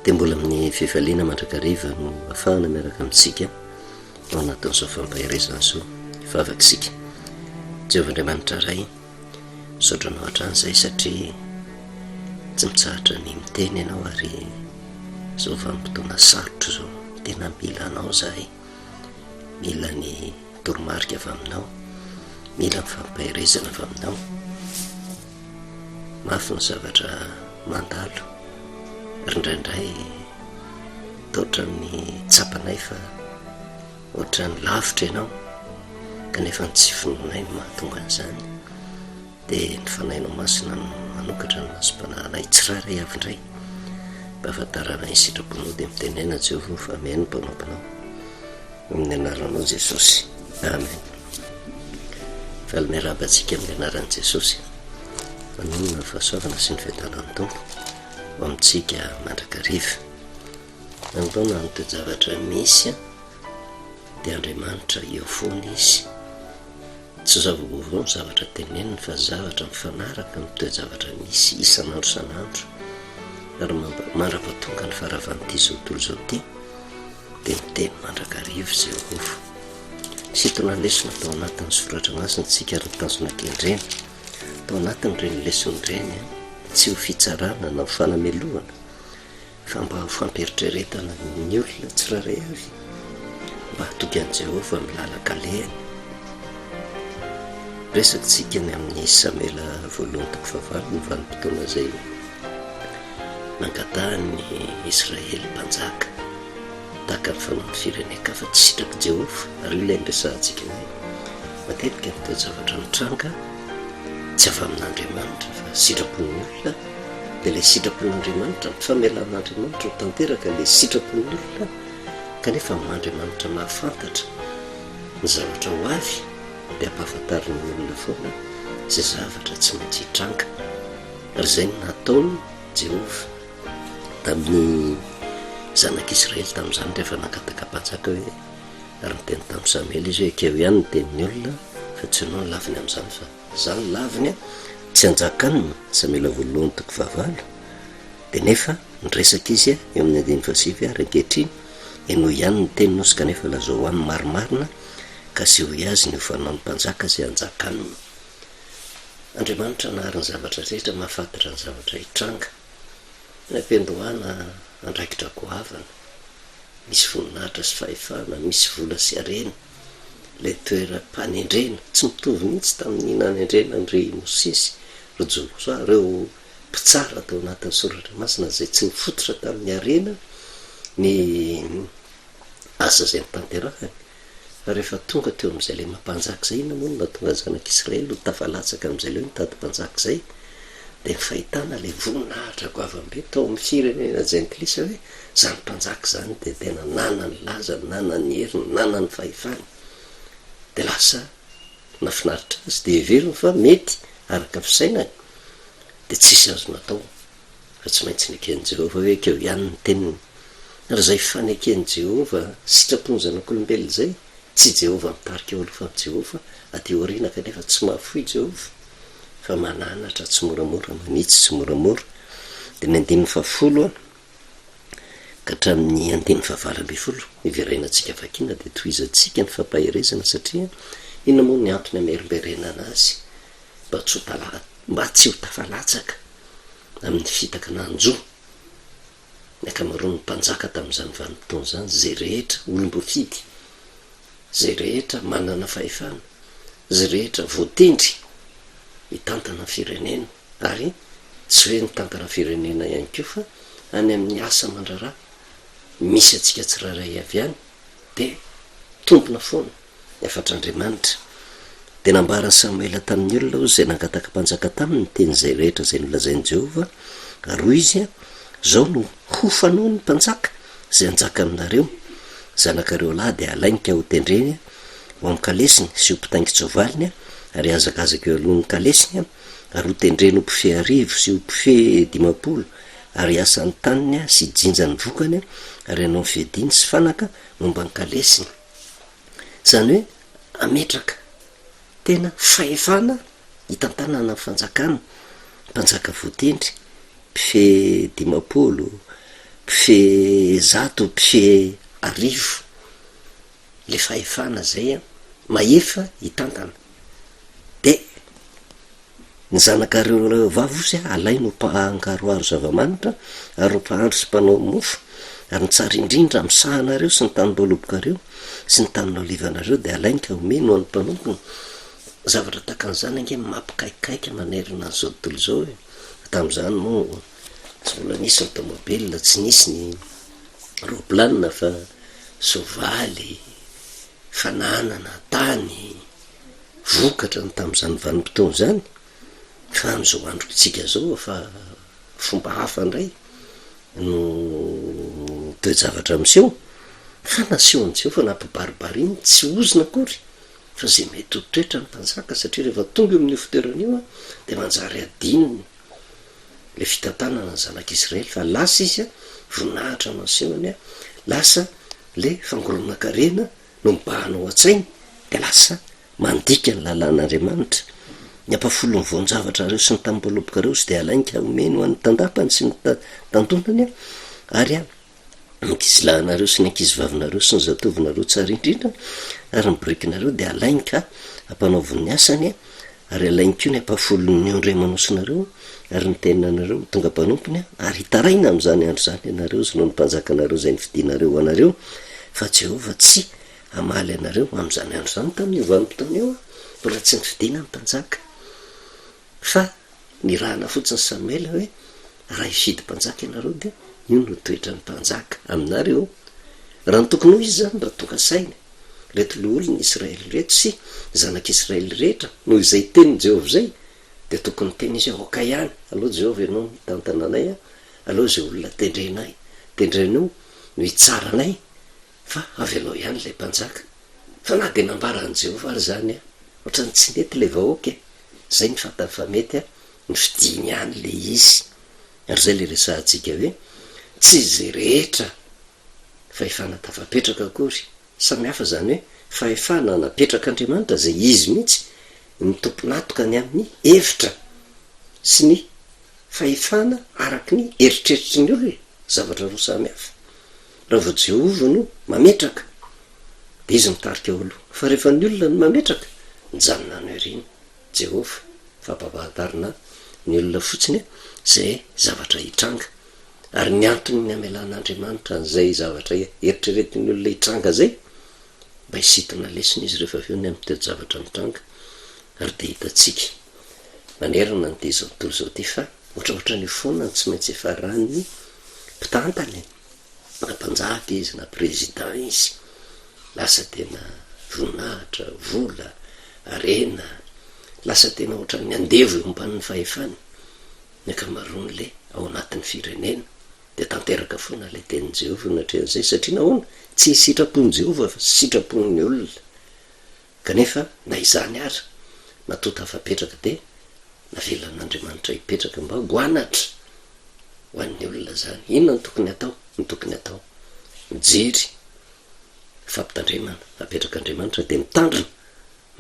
Dia mbola amin'ny fifaliana mandrakariva no afahana miaraka amintsika ao anatin'izao fampaherezana izao. Hivavaka isika. Jehovah Andriamanitra Ray, misaotra Anao hatrany izahay satria tsy mitsahatra ny miteny Ianao ary izao vanim-potoana sarotra izao tena mila Anao izahay. Mila ny toromarika avy Aminao, mila ny fampaherezana avy Aminao. Mafy ny zavatra mandalo ary indraindray toa ohatran'ny tsapanay fa ohatran'ny lavitra ianao kanefa ny tsy finoanay no mahatonga an'izany. Dia ny Fanahinao Masina no manokatra ny masom-panahinay tsirairay avy indray mba hahafantaranay ny sitraponao dia mitenena Jehovah fa mihaino ny mpanomponao. Amin'ny anaranao Jesosy. Amen. Faly miarahaba antsika amin'ny anaran'i Jesosy. Manonona ny fahasoavana sy ny fiadanan'ny Tompo ho amintsika mandrakariva. Manoloana ny toe-javatra misy dia Andriamanitra eo foana Izy. Tsy zava-baovao ny zavatra teneniny fa zavatra mifanaraka amin'ny toe-javatra misy isan'andro isan'andro ary mandra-pahatonga ny faharavan'ity izao tontolo izao ity dia miteny mandrakariva Jehovah. Nisintona lesona tao anatin'ny soratra masina isika ary ny tanjona kendrena tao anatin'ireny lesona ireny tsy ho fitsarana na ho fanamelohana fa mba ho fampieritreretana ny olona tsirairay avy mba hatoky an'i Jehovah amin'ny lalan-kalehany. Resakintsika ny amin'ny Samoela voalohany toko fahavalo ny vanim-potoana izay nangatahan'ny Israely mpanjaka tahaka ny fanaon'ny firenen-kafa tsy sitrak'i Jehovah, ary io ilay niresahantsika hoe matetika ny toe-javatra mitranga tsy avy amin'Andriamanitra fa sitrapon'ny olona, dia ilay sitrapon'Andriamanitra, ny famelan'Andriamanitra ho tanteraka ilay sitrapon'ny olona, kanefa amin'Andriamanitra mahafantatra ny zavatra ho avy dia ampahafantariny ny olona foana izay zavatra tsy maintsy hitranga. Ary izay no nataon'i Jehovah tamin'ny zanak'Israely tamin'izany rehefa nangataka mpanjaka hoe, ary niteny tamin'i Samoela izy hoe, ekeo ihany ny tenin'ny olona fa tsy ianao no laviny amin'izany fa izaho no laviny, tsy hanjakanina, Samoela voalohany toko fahavalo, dia nefa niresaka izy eo amin'ny andininy fahasivy ary ankehitriny henoy ihany ny teniny ozy kanefa lazao ho any marimarina ka asehoy azy ny ho fanaon'ny mpanjaka izay hanjaka aminy. Andriamanitra nahary ny zavatra rehetra, mahafantatra ny zavatra hitranga. Any am-piandohana, andraikitra goavana, misy voninahitra sy fahefana, misy vola sy harena, ilay toeram-panendrena, tsy mitovy mihitsy tamin'ny nanendrena an-dry Mosesy, ry Josoa, ireo mpitsara tao anatin'ny Soratra Masina izay tsy nifototra tamin'ny harena ny asa izay notanterahany. Fa rehefa tonga teo amin'izay ilay maha-mpanjaka izay, inona moa no nahatonga ny zanak'Israely ho tafalatsaka amin'izay ilay hoe nitady mpanjaka izay? Dia ny fahitana ilay voninahitra goavam-be tao amin'ny firenena jentilisa hoe izany mpanjaka izany dia tena nanana ny lazany, nanana ny heriny, nanana ny fahefany. Dia lasa nahafinaritra azy, dia heveriny fa mety araka ny fisainany, dia tsisy azo natao. Fa tsy maintsy neken'i Jehovah hoe ekeo ihany ny teniny. Ary izay faneken'i Jehovah sitrapon'ny zanak'olombelona izay, tsy Jehovah mitarika eo aloha fa Jehovah aty aoriana kanefa tsy mahafoy Jehovah fa mananatra tsimoramora, manitsy tsimoramora. Dia ny andininy fahafolo ka hatramin'ny andininy fahavalo ambinifolo hiverenantsika vakiana dia tohizantsika ny fampaherezana satria inona moa ny antony hamerimberenana azy mba tsy ho tala- mba tsy ho tafalatsaka amin'ny fitaka nanjo ny ankamaroan'ny mpanjaka tamin'izany vanim-potoana izany, izay rehetra olom-boafidy, izay rehetra manana fahefana, izay rehetra voatendry hitantana ny firenena, ary tsy hoe nitantana firenena ihany koa fa any amin'ny asa aman-draharaha misy antsika tsirairay avy any dia tompona foana. Ny hafatr'Andriamanitra. Dia nambaran'i Samoela tamin'ny olona hozy izay nangataka mpanjaka taminy ny teny izay rehetra izay nolazain'i Jehovah, ary hoy izy, Izao no ho fanaon'ny mpanjaka izay hanjaka aminareo, ny zanakareo lahy dia halainy ka hotendreny ho amin'ny kalesiny sy ho mpitaingin-tsoavaliny ary hihazakazaka eo alohan'ny kalesiny, ary hotendreny ho mpifehy arivo sy ho mpifehy 50, ary hiasa ny taniny sy hijinja ny vokany, ary hanao ny fiadiany sy fanaka momba ny kalesiny. Izany hoe hametraka tena fahefana hitantanana ny fanjakana, mpanjaka voatendry, mpifehy 50, Mpifehy zato, mpifehy arivo, le fahefana zay mahefa hitantana. De ny zanakareo vavy ozy alainy ho mpangaroharo zava-manitra ary ho mpahandro sy mpanao mofo, ary ny tsara indrindra amin'ny sahanareo sy ny tanim-boalobokareo sy ny tanin'olivanareo dia alainy ka omeny ho an'ny mpanompony. Zavatra tahaka an'izany ange mampikaikaika manerana an'izao tontolo izao e! Tamin'izany moa tsy mbola nisy ny tômôbila, tsy nisy ny roplanina fa soavaly, fananana, tany, vokatra ny tamin'izany vanim-potoana izany fa amin'izao androntsika izao efa fomba hafa indray no toe-javatra miseho fa nasehon'i Jehovah nampibaribariany tsy ozona akory fa izay mety ho toetran'ny mpanjaka satria rehefa tonga eo amin'io fitoerana io dia manjary adinony ilay fitantanana ny zanak'Israely fa lasa izy voninahitra no asehony lasa le fangoronan-karena no mibahana ao an-tsainy dia lasa mandika ny lalàn'Andriamanitra. Ny ampahafolon'ny voan-javatrareo sy ny tamim-boalobokareo izy dia alainy ka omeny ho an'ny tandapany sy ny tandonany ary ny ankizilahinareo sy ny ankizivavinareo sy ny zatovonareo tsara indrindra ary ny birikinareo dia alainy ka ampanaoviny ny asany Ary alainy koa ny ampahafolon'ny ondry aman'osinareo, ary ny tenanareo ho tonga mpanompony, ary hitaraina amin'izany andro izany ianareo izy noho ny mpanjakanareo izay nofidinareo ho anareo, fa Jehovah tsy hamaly anareo amin'izany andro izany. Tamin'io vanim-potoana io, mbola tsy nofidina ny mpanjaka, fa nirahana fotsiny Samoela hoe, Raha hifidy mpanjaka ianareo, dia io no toetran'ny mpanjaka aminareo. Raha ny tokony ho izy izany, raha tonga saina. Ireto loholon'i Israely ireto sy ny zanak'Israely rehetra, noho izay tenin'i Jehovah izay, dia tokony niteny izy hoe, Aoka ihany, aleo Jehovah ianao no hitantana anay, aleo izay olona tendrenay, tendrenao no hitsara anay, fa avelao ihany ilay mpanjaka. Fa na dia nambaran'i Jehovah ary izany, ohatran'ny tsy nety ilay vahoaka e! Izay no fantany fa mety, nofidiny ihany ilay izy. Ary izay ilay resahantsika hoe, tsy izay rehetra fahefana tafapetraka akory. Samy hafa izany hoe fahefana napetrak'Andriamanitra izay Izy mihitsy no tompon'antoka ny amin'ny hevitra sy ny fahefana araka ny eritreritry ny olona, zavatra roa samy hafa. Raha vao Jehovah no mametraka dia Izy mitarika ao aloha, fa rehefa ny olona no mametraka, mijanona any aoriana Jehovah, fa ampahafantarina ny olona fotsiny izay zavatra hitranga. Ary ny antony namelan'Andriamanitra an'izay zavatra eritreretin'ny olona hitranga izay, mba hisintona lesona izy rehefa avy eo ny amin'ny toe-javatra mitranga. Ary dia hitantsika manerana an'ity izao tontolo izao ity fa ohatraohatran'io foana no tsy maintsy hifaran'ny mpitantana e! Na mpanjaka izy na président izy, lasa tena voninahitra, vola, harena, lasa tena ohatran'ny andevo eo ambanin'ny fahefany. Ny ankamaroan'le ao anatin'ny firenena dia tanteraka foana ilay tenin'i Jehovah eo anatrehan'izay, satria nahoana? Tsy sitrapon'i Jehovah fa sitrapon'ny olona. Kanefa na izany ary, matoa tafapetraka dia navelan'Andriamanitra hipetraka mba ho anatra ho an'ny olona izany. Inona no tokony hatao? Ny tokony hatao, mijery fampitandremana apetrak'Andriamanitra dia mitandrina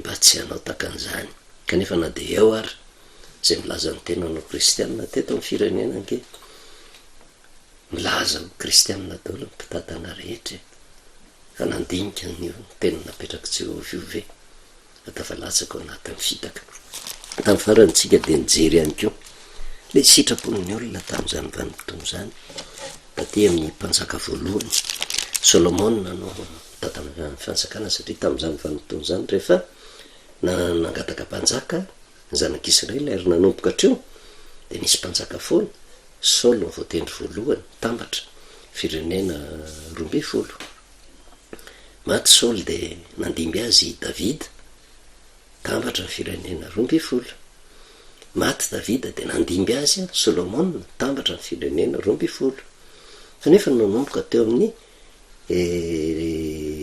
mba tsy hanao tahaka an'izany. Kanefa na dia eo ary izay milaza ny tenany ho kristiana teto amin'ny firenena ange, milaza ho kristiana daholo ny mpitantana rehetra e! Fa nandinika an'io teny napetrak'i Jehovah io ve fa tafalatsaka ao anatin'ny fitaka? Tamin'ny farany isika dia nijery ihany koa ilay sitrapon'ny olona tamin'izany vanim-potoana izany, taty amin'ny mpanjaka voalohany, Solomona no nitantana ny fanjakana satria tamin'izany vanim-potoana izany rehefa nangataka mpanjaka ny zanak'Israely ary nanomboka hatreo dia nisy mpanjaka foana, Saoly no voatendry voalohany, nitambatra firenena 12. Maty Saoly dia nandimby azy i Davida, nitambatra ny firenena 12. Maty Davida dia nandimby azy Solomona, nitambatra ny firenena 12. Kanefa nanomboka teo amin'ny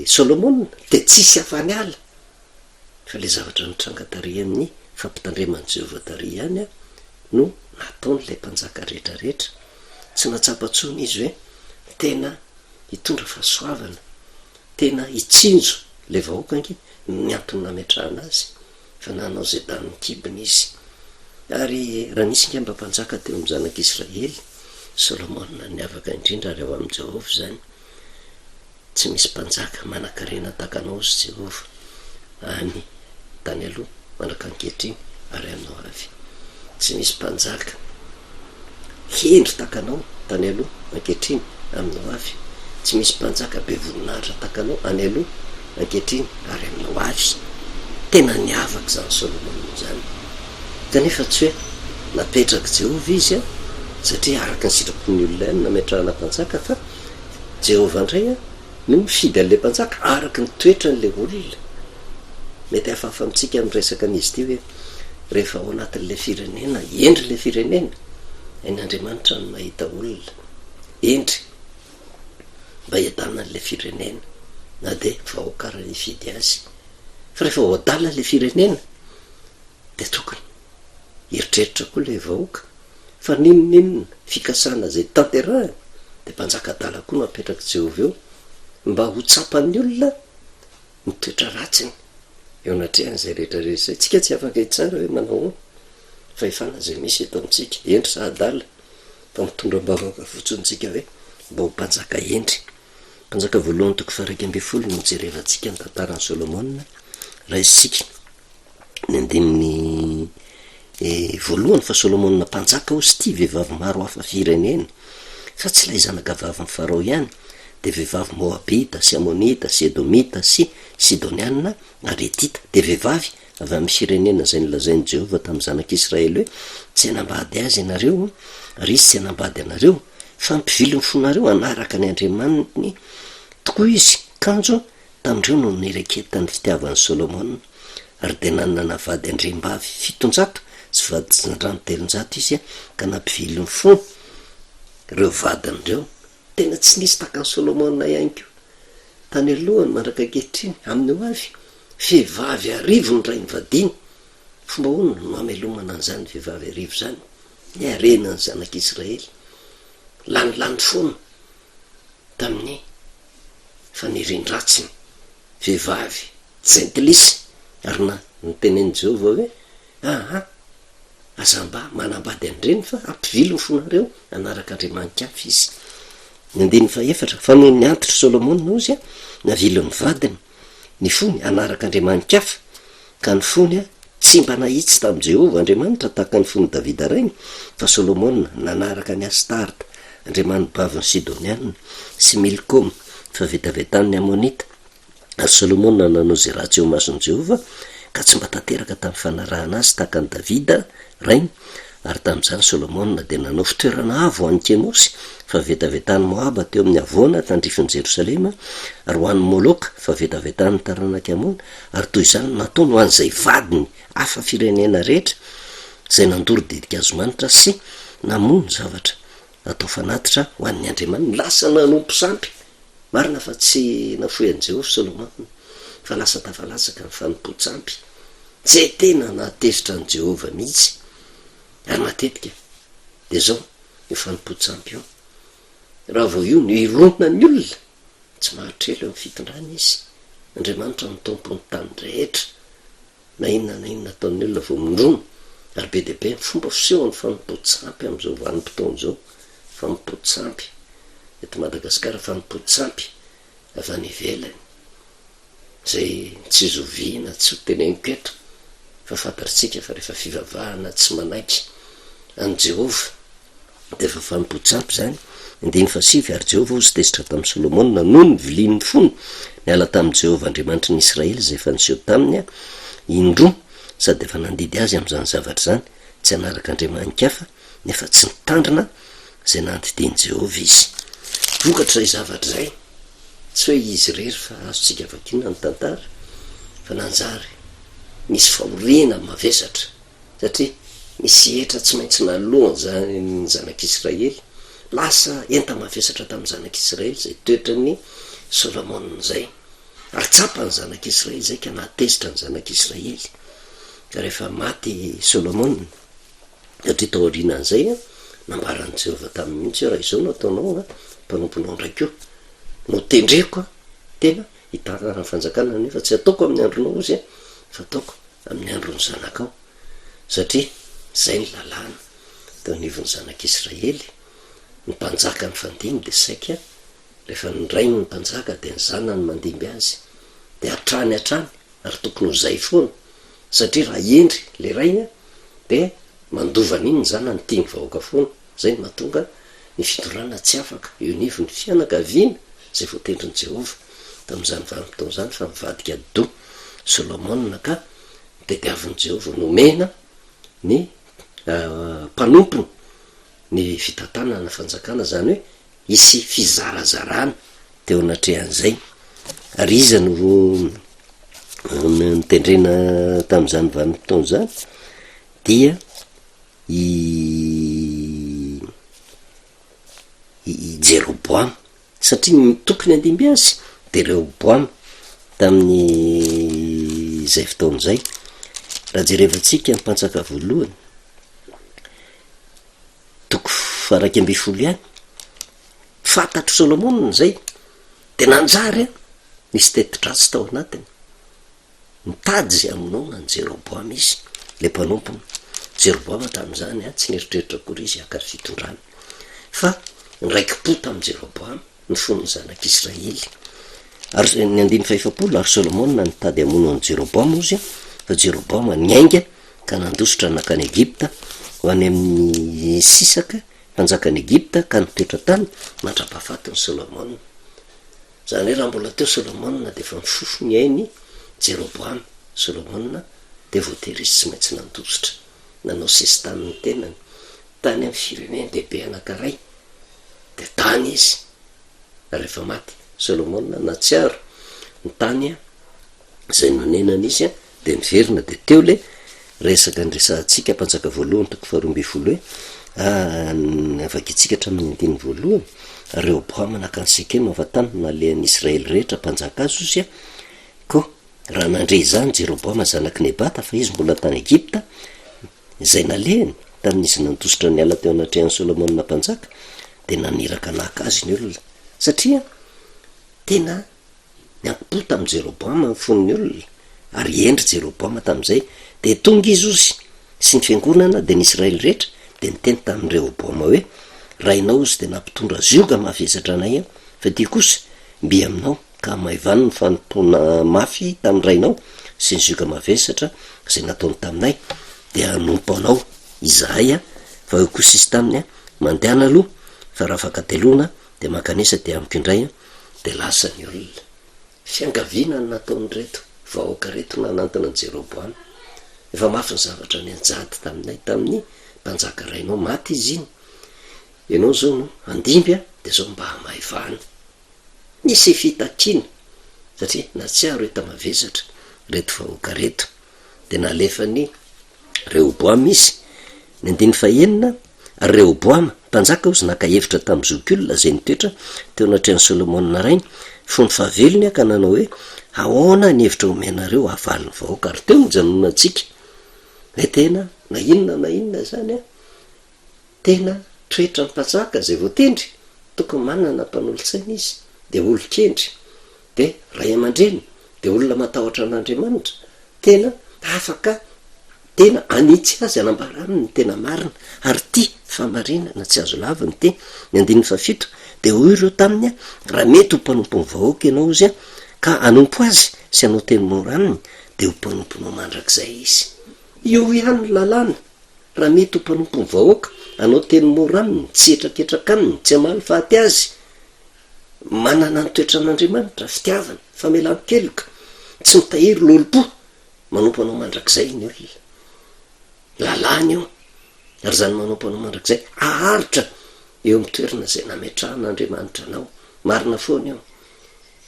Solomona dia tsisy afa-niala Fa ilay zavatra nitranga tary amin'ny fampitandreman'i Jehovah tary ihany no nataon'ilay mpanjaka rehetrarehetra. Tsy nahatsapa intsony izy hoe tena hitondra fahasoavana, tena hitsinjo ilay vahoaka ange ny antony nametrahana azy, fa nanao izay danin'ny kibony izy. Ary raha nisy angamba mpanjaka teo amin'ny zanak'Israely, Solomona niavaka indrindra ary ao amin'i Jehovah izany. Tsy misy mpanjaka manankarena tahaka anao, hozy Jehovah, any tany aloha, mandraka ankehitriny, ary amin'ny ho avy. Tsy misy mpanjaka hendry tahaka anao tany aloha, ankehitriny, amin'ny ho avy. Tsy misy mpanjaka be voninahitra tahaka anao any aloha, ankehitriny, ary amin'ny ho avy. Tena niavaka izany Solomona izany. Kanefa tsy hoe napetrak'i Jehovah izy satria araka ny sitrapon'ny olona ihany no nametrahana mpanjaka, fa Jehovah indray no mifidy an'ilay mpanjaka araka ny toetran'ilay olona. Mety hafahafa amintsika ny miresaka an'izy ity hoe rehefa ao anatin'ilay firenena, hendry ilay firenena, hain'Andriamanitra ny mahita olona hendry mba hiadanan'ilay firenena na dia vahoaka ara hifidy azy. Fa rehefa ho adala ilay firenena dia tokony hieritreritra koa ilay vahoaka fa n'inon'inona fikasana izay tanterahiny dia mpanjaka adala koa no apetrak'i Jehovah eo mba ho tsapan'ny olona ny toetra ratsiny eo anatrehan'izay rehetra rehetra izay. Tsika tsy afaka hitsara hoe manao ahoana fahefana izay misy eto amintsika, hendry sa adala, fa mitondra am-bavaka fotsiny tsika hoe mba ho mpanjaka hendry. Mpanjaka voalohany toko faha 11 no jerevantsika ny tantaran'i Solomona, raisintsika Ny andininy voalohany fa Solomona mpanjaka hozy tia vehivavy maro hafa firenena, fa tsy ilay zanakavavin'i Farao ihany, dia vehivavy Moabita sy Amonita sy Edomita sy Sidoniana ary Hetita, dia vehivavy avy amin'ny firenena izay nolazain'i Jehovah tamin'ny zanak'Israely hoe, Tsy hanambady azy ianareo, ary izy tsy hanambady anareo, fa hampivily ny fonareo hanaraka ny andriamaniny tokoa izy, kanjo Tamin'ireo no nireketan'ny fitiavan'i Solomona, ary dia nanana vady andriambavy 700 sy vadin-drandrano 300 izy, ka nampivily ny fony ireo vadiny ireo. Tena tsy nisy tahaka an'i Solomona ihany koa, tany alohany mandraka ankehitriny, amin'ny ho avy. Vehivavy arivo ny rain'ny vadiny. Fomba ahoana no hamelomana an'izany vehivavy arivo izany? Ny harenan'ny zanak'Israely. Lanilany foana tamin'ny fanirian-dratsiny, vehivavy jentilisa, ary na notenenin'i Jehovah hoe, Aa, aza mba manambady an'ireny fa ampivily ny fonareo hanaraka andriamani-kafa izy. Ny andininy fahefatra, fa noho ny antitr'i Solomona, hozy, navilin'ny vadiny ny fony hanaraka andriamani-kafa, ka ny fony tsy mba nahitsy tamin'i Jehovah Andriamanitra tahaka ny fon'i Davida rainy, fa Solomona nanaraka an'i Astarta, andriamani-bavin'ny Sidoniana, sy Milkoma, fahavetavetan'ny Amonita. Ary Solomona nanao izay ratsy eo imason'i Jehovah, ka tsy mba tanteraka tamin'ny fanarahana azy tahaka an'i Davida rainy. Ary tamin'izany Solomona dia nanao fitoerana avo ho an'i Kemosy, fahavetavetan'i Moaba teo amin'ny havoana tandrifin'i Jerosalema, ary ho an'i Moloka, fahavetavetan'ny taranak'i Amona, ary toy izany no nataony ho an'izay vadiny hafa firenena rehetra izay nandoro ditin-kazo manitra sy namono zavatra atao fanatitra ho an'ny andriamaniny. Lasa nanompo sampy. Marina fa tsy nafoy an'i Jehovah Solomona, fa lasa tafalatsaka ny fanompoan-tsampy. Tsy tena nahatezitra an'i Jehovah mihitsy. Ary matetika dia izao io fanompoan-tsampy io, raha vao io no ironan'ny olona, Tsy mahatrelo eo amin'ny fitondrana izy. Andriamanitra no tompon'ny tany rehetra. Na inona na inona ataon'ny olona vao mondrona. Ary be dia be ny fomba fisehon'ny fanompoan-tsampy amin'izao vanim-potoana izao. Fanompoan-tsampy eto Madagasikara, fanompoan-tsampy avy any ivelany. Izay tsy zoviana, tsy ho teneniko eto, fa fantatrtsika fa rehefa fivavahana tsy manaiky an'i Jehovah, dia efa fanompoan-tsampy izany. Andininy fahasivy, Ary Jehovah hozy tezitra tamin'i Solomona noho ny vilian'ny fony niala tamin'i Jehovah Andriamanitry ny Israely izay efa niseho taminy indroa sady efa nandidy azy amin'izany zavatra izany, tsy hanaraka andriamani-kafa, nefa tsy nitandrina izay nandidian'i Jehovah izy. Vokatr'izay zavatra izay, tsy hoe izy irery fa azontsika vakiana ny tantara, fa nanjary nisy fahoriana mavesatra satria nisy hetra tsy maintsy naloan'ny zanak'Israely. Lasa enta-mavesatra tamin'ny zanak'Israely izay toetran'i Solomona izay. Ary tsapan'ny zanak'Israely izay ka nahatezitra ny zanak'Israely. Ka rehefa maty i Solomona, satria tao aorianan'izay, nambaran'i Jehovah taminy mihitsy hoe, raha izao no ataonao, mpanomponao indray koa no tendreko tena hitantana ny fanjakana, nefa tsy ataoko amin'ny andronao, hozy, fa ataoko amin'ny andron'ny zanakao, satria izay ny lalàna teo anivon'ny zanak'Israely. Ny mpanjaka nifandimby dia saika rehefa ny rainy ny mpanjaka dia ny zanany mandimby azy dia hatrany hatrany ary tokony ho zay foana satria raha hendry le rainy dia mandova an'iny ny zanany tia ny vahoaka foana zay no mahatonga ny fitondrana tsy afaka eo anivon'ny fianakaviana izay voatendrin'i Jehovah tamin'izany vanim-potoana izany fa nivadika ado Solomona ka notediavin'i Jehovah nomena ny mpanompony ny fitantanana fanjakana, izany hoe hisy fizarazarana teo anatrehan'izay. Ary iza no notendrena tamin'izany vanim-potoana izany? Dia i i Jeroboama, satria ny tokony handimby azy de Rehoboama tamin'izay fotoana izay. Raha jerevantsika ny mpanjaka voalohany, toko faha-11 ihany, fantatr'i Solomona izay, dia nanjary an, nisy teti-dratsy tao anatiny. Nitady izay hamonoana an'i Jeroboama izy, ilay mpanompony. Jeroboama tamin'izany an, tsy nieritreritra akory izy haka fitondrana. Fa niraiki-po tamin'i Jeroboama ny fon'ny zanak'Israely. Ary ny andininy fahefapolo, ary Solomona nitady hamono an'i Jeroboama ozy, fa Jeroboama niainga ka nandositra nankany Egypta, ho any amin'i Sisaka, mpanjakan'i Egypta, ka nitoetra tany mandra-pahafatin'i Solomona. Izany hoe raha mbola teo Solomona dia efa nifofo ny ain'i Jeroboama. Solomona dia voatery izy tsy maintsy nandositra, nanao sesitany ny tenany tany amin'ny firenen-dehibe anankiray, dia tany izy. Rehefa maty Solomona, nahatsiaro ny tany izay nonenana izy dia niverina dia teo le resaka niresahantsika mpanjaka voalohany toko faharoa ambin'ny folo hoe vakintsika hatramin'ny andininy voalohany Rehoboama naka an'i Sekema fa tany no nalehan'ny Israely rehetra mpanjaka azy ozy a ko raha nandre izany Jeroboama zanak'i Nebata fa izy mbola tany Egypta izay nalehany tamin'izy nandositra niala teo anatrehan'i Solomona mpanjaka dia naniraka naka azy ny olona satria tena Niankohoka tamin'i Jeroboama ny fon'ny olona, ary hendry Jeroboama tamin'izay. Dia tonga izy, hozy, sy ny fiangonana, dia ny Israely rehetra, dia niteny tamin'i Rehoboama hoe, Rainao, hozy, dia nampitondra zioga mavesatra anay aho, fa ity kosa, mby aminao, ka hamaivano ny fanompoana mafy tamin'ny rainao sy ny zioga mavesatra izay nataony taminay, dia hanompo anao izahay. Fa hoy kosa izy taminy, Mandehana aloha, fa raha afaka-telona, dia mankanesa aty amiko indray. Dia lasa ny olona. Fiangaviana no nataon'ireto vahoaka ireto nanantona an'i Jeroboama. Efa mafy ny zavatra nianjady taminay tamin'ny mpanjaka rainao. Maty izy iny. Ianao izao no handimby dia izao mba hamaivano. Nisy fitakiana satria nahatsiaro enta-mavesatra ireto vahoaka ireto. Dia nalefan'i Rehoboama izy. Ny andininy fahenina, Ary Rehoboama, mpanjaka, hozy naka hevitra tamin'ny zokiolona izay nitoetra teo anatrehan'i Solomona rainy, fony fahavelony, ka nanao hoe, Ahoana ny hevitra omenareo havaly ny vahoaka? Ary teo no nijanonantsika. Ilay tena, na inona na inona izany an, tena toetran'ny mpanjaka izay voatendry, tokony manana mpanolotsaina izy, dia olon-kendry, dia ray aman-dreny, dia olona matahotra an'Andriamanitra, Tena afaka tena hanitsy azy, hanambara aminy ny tena marina, ary tia fahamarinana tsy azo lavina ity. Ny andininy fahafito, Dia hoy ireo taminy, Raha mety ho mpanompon'ny vahoaka ianao, hozy aho, ka hanompo azy sy hanao teny mora aminy, dia ho mpanomponao mandrakizay izy. Io ihany ny lalàna, raha mety ho mpanompon'ny vahoaka, hanao teny mora aminy, tsy hihetraketraka aminy, tsy hamaly faty azy, Manana ny toetran'Andriamanitra, fitiavana, famelan-keloka, tsy mitahiry lolompo, manompo anao mandrakizay ny olona. Lalàna io, ary izany manompo anao mandrakizay, haharitra eo amin'ny toerana izay nametrahan'Andriamanitra anao. Marina foana io.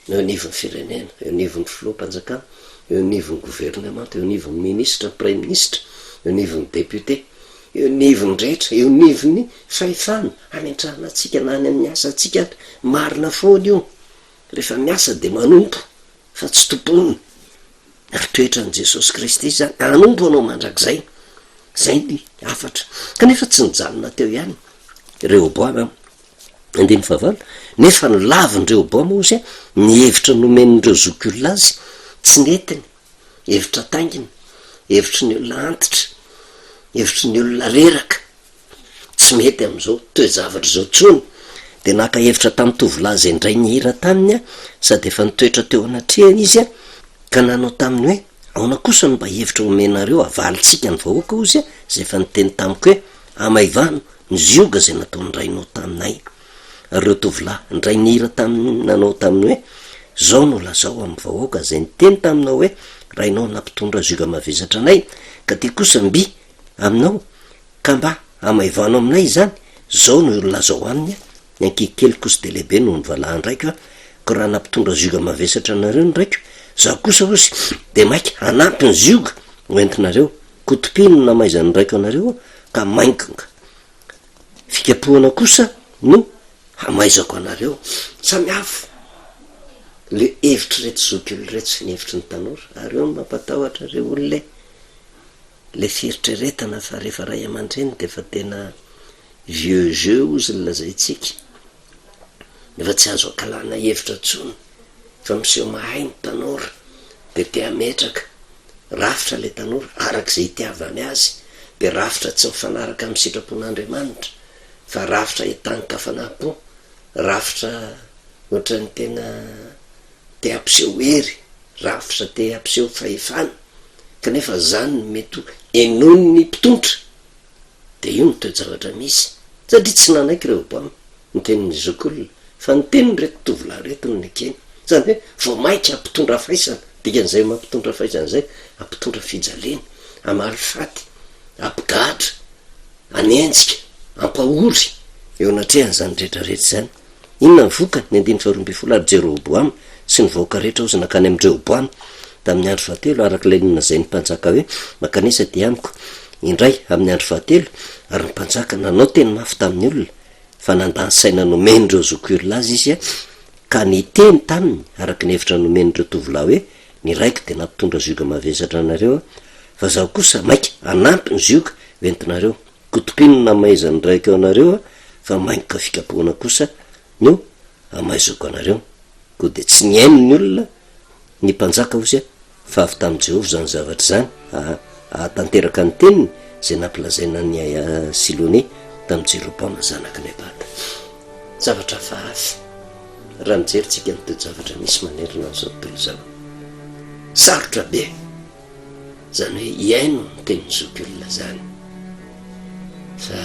Eo anivon'ny firenena, eo anivon'ny filoham-panjakana, eo anivon'ny governemanta, eo anivon'ny minisitra, praiminisitra, eo anivon'ny député, eo anivon'ny rehetra, eo anivon'ny fahefana hametrahana antsika na any amin'ny asantsika ary, marina foana io, rehefa miasa dia manompo fa tsy tompoina, ary toetran'i Jesosy Kristy izany, hanompo anao mandrakizay, izay ny hafatra. Kanefa tsy nijanona teo ihany Rehoboama, andininy fahavalo, nefa nolavin-dRehoboama hozy ny hevitra nomen'ireo zokiolona azy, tsy nentiny, hevitra taingina, hevitry ny olona antitra, hevitry ny olona reraka. Tsy mety amin'izao toe-javatra izao intsony. Dia naka hevitra tamin'ny tovolahy izay indray nihira taminy sady efa nitoetra teo anatrehany izy ka nanao taminy hoe, Ahoana kosa no mba hevitra omenareo havalintsika ny vahoaka hozy izay efa niteny tamiko hoe, Hamaivano ny zioga izay nataon'ny rainao taminay. Ary ireo tovolahy indray nihira taminy nanao taminy hoe, Izao no lazao amin'ny vahoaka izay niteny taminao hoe, Rainao nampitondra zioga mavesatra anay, ka ty kosa mby aminao, Ka mba hamaivano aminay izany, zao no lazao aminy a, ny ankihy kely kosa dia lehibe noho ny valahan-draiko a, ko raha nampitondra zioga mavesatra anareo ny raiko, zaho kosa hozy dia maika hanampy ny zioga ho entinareo, kotopy no namaizan'ny raiko anareo ka maingonga fikapohana kosa no hamaizako anareo. Samy hafa le hevitr'ireto zokiolona ireto sy ny hevitry ny tanora, ary eo no mampatahotra re olona e! Le fieritreretana fa rehefa ray aman-dreny dia efa tena vieux jeu ozy ny lazaintsika, efa tsy azo ankalana hevitra intsony fa miseho mahay ny tanora dia te hametraka rafitra le tanora araka izay itiavany azy dia rafitra tsy mifanaraka amin'ny sitrapon'Andriamanitra fa rafitra entanin-kafanam-po, rafitra ohatran'ny tena te hampiseho hery, rafitra te hampiseho fahefana. kanefa zany no mety ho henoin'ny mpitondra, dia io no toe-javatra misy, satria tsy nanaiky Rehoboama ny tenin'ny zokiolona, fa ny tenin'ireto tovolahy ireto no nekeny, izany hoe vao mainka hampitondra faisana, dikan'izay mampitondra faisana izay, hampitondra fijaliana, hamaly faty, hampigadra, hanenjika, hampahory eo anatrehan'izany rehetra rehetra izany. Inona ny vokany? Ny andininy faharoa ambin'ny folo, Ary Jeroboama sy ny vahoaka rehetra hozy nankany amin-dRehoboama tamin'ny andro fahatelo, araka ilay nolazain'ny mpanjaka hoe, Mankanesa aty amiko indray amin'ny andro fahatelo. Ary ny mpanjaka nanao teny mafy tamin'ny olona, fa nandà ny saina nomen'ireo zokiolona azy izy, ka niteny taminy araka ny hevitra nomen'ireo tovolahy hoe, Ny raiko dia nampitondra zioga mavesatra anareo, fa izaho kosa maika hanampy ny zioga hoentinareo. Kotopino no namaizan'ny raiko anareo fa maingoka fikapohana kosa no amaizako anareo. Koa dia tsy nihaino ny olona ny mpanjaka hozy fa avy tamin'i Jehovah izany zavatra izany, hahatanteraka ny teniny izay nampilazaina an'i Silone tamin'i Jeroboama zanak'i Nebata. Zavatra hafahafa raha mijery tsika ny toe-javatra misy manerana an'izao tontolo izao. Sarotra be. Zany hoe hihaino ny tenin'ny zokiolona zany fa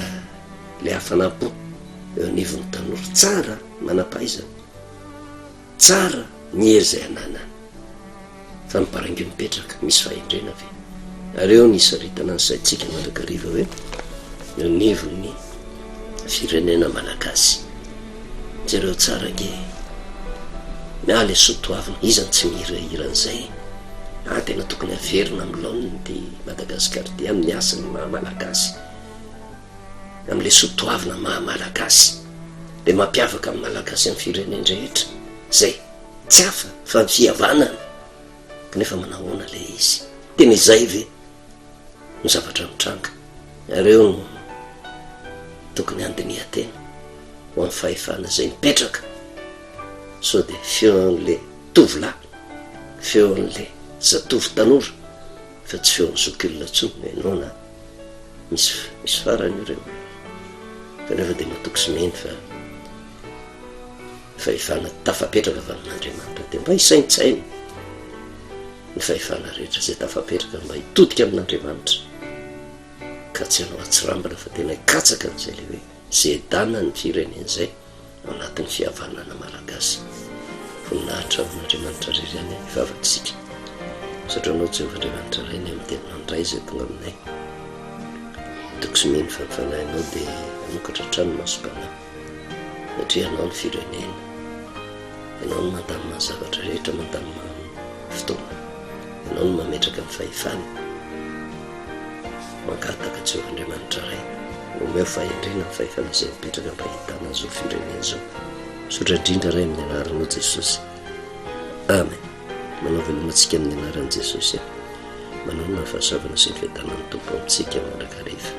le hafanam-po eo anivon'ny tanora tsara manam-pahaizana, tsara ny hery izay ananany fa ny baraingo mipetraka misy fahendrena ve? Ary eo ny hisaritana ny saintsika mandrakariva hoe eo anivon'ny firenena malagasy. Jereo tsara ange e. Miala e soa toavina, iza no tsy mihirahira an'izay e. Ah tena tokony haverina amin'ny laoniny ity Madagascar ity amin'ny hasiny maha malagasy. Amin'ilay soa toavina maha malagasy. Ilay mampiavaka ny malagasy amin'ny firenen-drehetra. Izay tsy hafa fa ny fihavanana. Kanefa manahoana ilay izy? Tena izay ve no zavatra mitranga? Ary eo no tokony handinihan-tena ho amin'ny fahefana izay mipetraka sao dia feon'ilay tovolahy, feon'ilay zatovo tanora fa tsy feon'ny zokiolona intsony no henoina. Misy misy farany io reo. Kanefa dia matoky sy mino fa fahefana tafapetraka avy amin'Andriamanitra dia mba hisaintsaina ny fahefana rehetra izay tafapetraka mba hitodika amin'Andriamanitra ka tsy hanao atsirambina fa tena hikatsaka an'izay le hoe zedana ny firenena izay ao anatin'ny fihavanana malagasy. Voninahitra ho an'Andriamanitra irery ihany hivavaka isika. Misaotra anao Jehovah Andriamanitra Ray ny amin'ny teninao indray izay tonga aminay. Matoky sy mino fa ny fanahinao dia hanokatra hatrany ny masom-panahy. Satria ianao ny firenena. Ianao no mandamina ny zavatra rehetra, mandamina ny fotoana. Ianao no mametraka ny fahefana. Mangataka Jehovah Andriamanitra Ray, omeo fahendrena ny fahefana izay mipetraka mba hahitana an'izao firenena izao. Misaotra indrindra Ray amin'ny anaranao Jesosy. Amen. Manao veloma antsika amin'ny anaran'i Jesosy. Manonona ny fahasoavana sy ny fiadanan'ny Tompo amintsika mandrakariva.